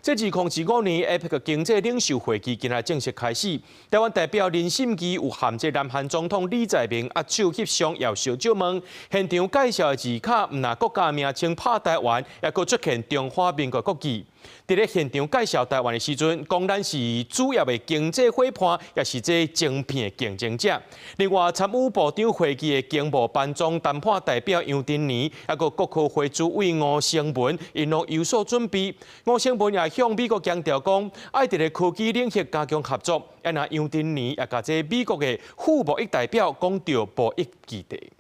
這2025年 APEC 經濟領袖會議今仔正式開始。台灣代表林信義有和這南韓總統李在明握手翕相，也有相借問。現場介紹的字卡，毋但國家名稱拍台灣，也閣出現中華民國國旗。佇咧現場介紹台灣的時陣，講咱是主要的經濟夥伴，也是這晶片的競爭者。另外，參與部長會議的經貿辦總談判代表楊振寧，抑閣國科會主委吳成文，𪜶攏有所準備。吳成文也向美國強調講，愛佇咧科技領域加強合作。啊，若楊振寧也共這美國的副貿易代表講著貿易議題。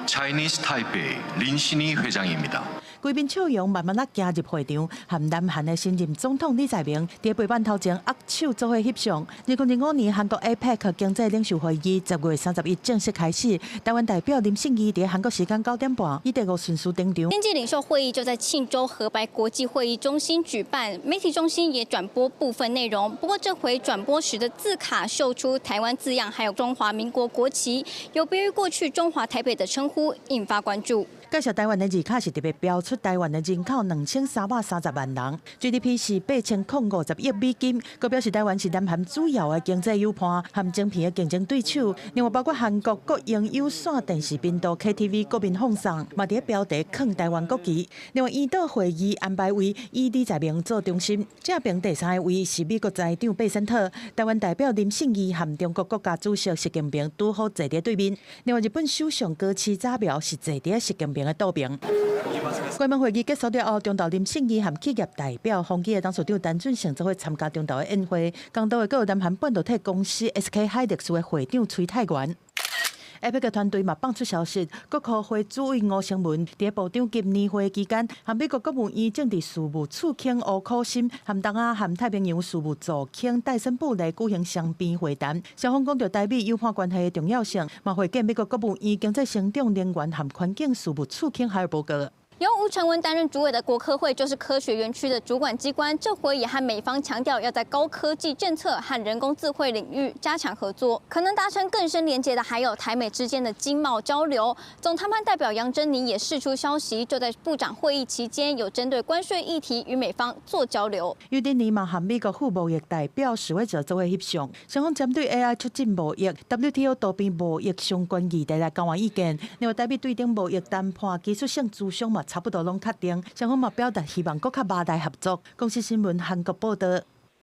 Chinese Taipei 린신희 회장입니다. 規面笑容慢慢仔行入會場，和南韓的新任總統李在明佇白板頭前握手做伙翕相。2025年韓國 APEC 經濟領袖會議10月31正式開始，台灣代表林信義佇韓國時間9點半以第五順序登場。經濟領袖會議就在慶州河白國際會議中心舉辦，媒體中心也轉播部分內容。不過這回轉播時的字卡秀出台灣字樣，還有中華民國國旗，有別於過去中華台北的稱呼，引發關注。介紹台灣的字卡是特別標出台灣的人口2330萬人，GDP 是8050億美金，閣表示台灣是南韓主要的經濟友伴和晶片的競爭對手。另外包括韓國國營有線電視頻道 KTV 國民放送，嘛佇咧標題囥台灣國旗。另外，圓桌會議安排位以李在明做中心，正爿第三个位是美國財長貝森特，台灣代表林信義和中國國家主席習近平拄好坐佇對面。另外，日本首相高市早苗是坐佇習近平的倒爿。關門會議結束了後，中投林信義和企業代表宏碁的董事長陳俊誠做伙參加中投的宴會，共到的閣有南韓半導體公司 SK 海力士的會長崔泰元。APEC 團隊嘛放出消息，國科會主委吳成文佇部長級年會期間，和美國國務院政治事務次卿吳可心，和東亞和太平洋事務助卿戴森布雷舉行雙邊會談，雙方講著台美友伴關係的重要性，嘛會見美國國務院經濟成長能源和環境事務次卿海爾伯格。由吳成文擔任主委的國科會就是科學園區的主管機關，這回也和美方強調要在高科技政策和人工智慧領域加強合作，可能達成更深連結的還有台美之間的經貿交流。總談判代表楊珍妮也釋出消息，就在部長會議期間有針對關稅議題與美方做交流。楊振寧嘛和美國副貿易代表史威澤做伙翕相，雙方針對 AI 促進貿易、WTO 多邊貿易相關議題來交換意見。另外，台美對等貿易談判技術性諮商嘛差不多攏確定，雙方嘛表達希望閣較密來合作。公視新聞韓國報道。